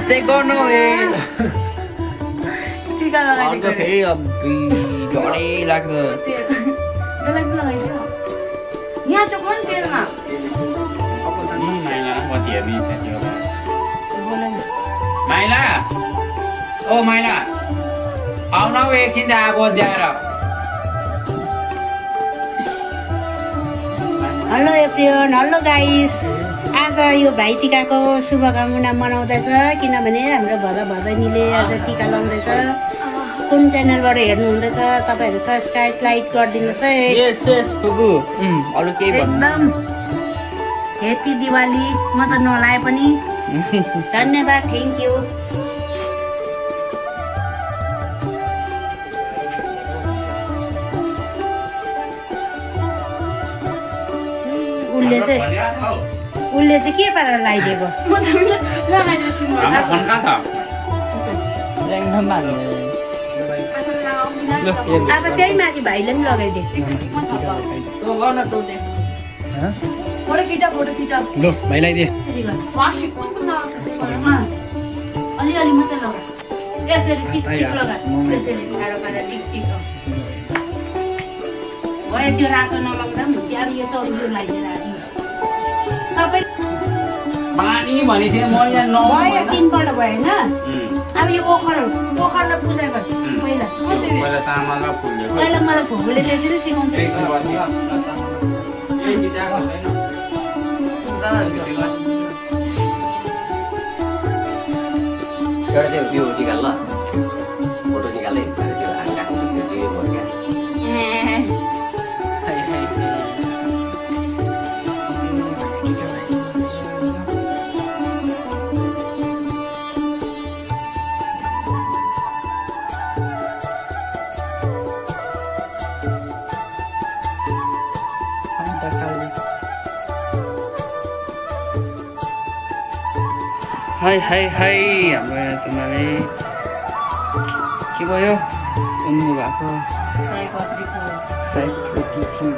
Second हो टीका लगाइदिएको अर्को फेरि झडै लाग्दो यहाँ चोक्नु नि तेलमा माइला ओ माइला आउन एकछिन आगो बजाएर हेलो एभ्रिवान, हेलो गाइस। आज यो भाइटिकाको शुभकामना मनाउँदैछ किनभने हाम्रो भदैनीले आज टिका लाउँदैछ। कुन च्यानलबाट हेर्नुहुँदैछ तपाईँहरू सब्सक्राइब लाइक गरिदिनुहोस् है। यस फुगु अरु केही भन्नु एकदम ह्याप्पी दिवाली। म त नलाए पनि धन्यवाद, थ्याङ्क यू। उसले चाहिँ के पारेर लगाइदिएको? अब त्यही माथि भाइले पनि लगाइदिए। लो भाइ लगाइदिए। अलिअलि मात्रै लगा, यसरी टिक टिक लगा, यसरी खाडो खाडो टिक टिक भयो। त्यो रातो नलगाउँदा पनि हुन्छ। अब यो चौधरी लगाइदिएर सबै पानी भनेपछि म यहाँ भयो, 3 पल्ट भयो होइन। अब यो ओखरलाई पूजा गर्छ पहिला। पहिला चामल र फुलले पहिला मलाई फुपूले त्यसरी सिकाउँछ। त्यो निकाल ल, फोटो निकाले त्यो हातको त्यो टिभी भयो क्या। हाई हाई हाई हाम्रो यहाँ तुम्हारे के भयो उन्नु भएको सयपत्री फुल